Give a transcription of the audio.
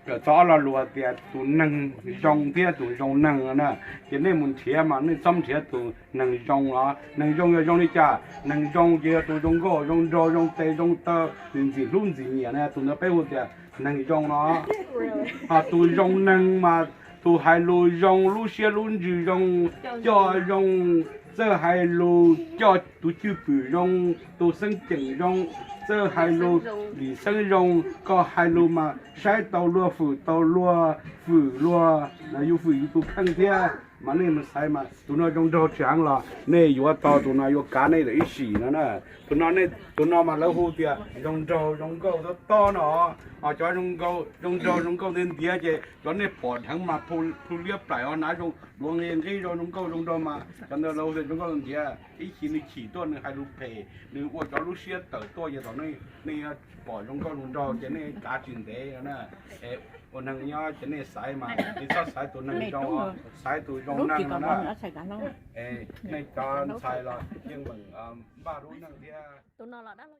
Kawm txog ob lo lus tias tus neeg zoo thiab tus zoo neeg no na, ces nej mus nrhiav mas nej txhob nrhiav tus neeg zoo los. Neeg zoo yog zoo li cas? Neeg zoo ces yog tus zoo nkauj zoo nraug zoo tes zoo taw, nws ntxim hlub ntxim nyiam na, tus ntawd peb hu tias neeg zoo no. Ho tus zoo neeg mas tus hais lus zoo, lub siab lub ntsws zoo, coj zoo, txawj hais lus coj tus cwj pwm zoo, tus xeeb ceem zoo, txawj hais lus lim xeeb zoo, koj hais lus mas saib tau luag, fwm tau luag, fwm luag, yus fwm yus tus kheej thiab. Mas nej mus xaiv mas tus no zoo nraug tsis heev los nej yuav tau tus no yuav kav nej lawm ib sim no na. Tus no, tus no mas lawv hu tias zoo nraug zoo nkauj tob tob no. Ho cov zoo nraug zoo nkauj ntiav ntiav ces cov nej pom dheev mas plhu liab plaim os, hnav zoo duav nqi nqib zoo zoo nkauj zoo nraug mas cov ntawd lawv hu tias zoo nkauj ntiav. Ib chim nws chim tuaj nws hais lus phem, nws ua cov lub siab tawm tuaj ces thaum nej pom zoo nkauj zoo nraug ces nej kav tsis ntev na. Ua neeg nyob ces nej xaiv mas nej txhob xaiv tus neeg zoo, xaiv tus zoo neeg no na. Nej cov ntxhais los yeej meem npaj lub neej thiab.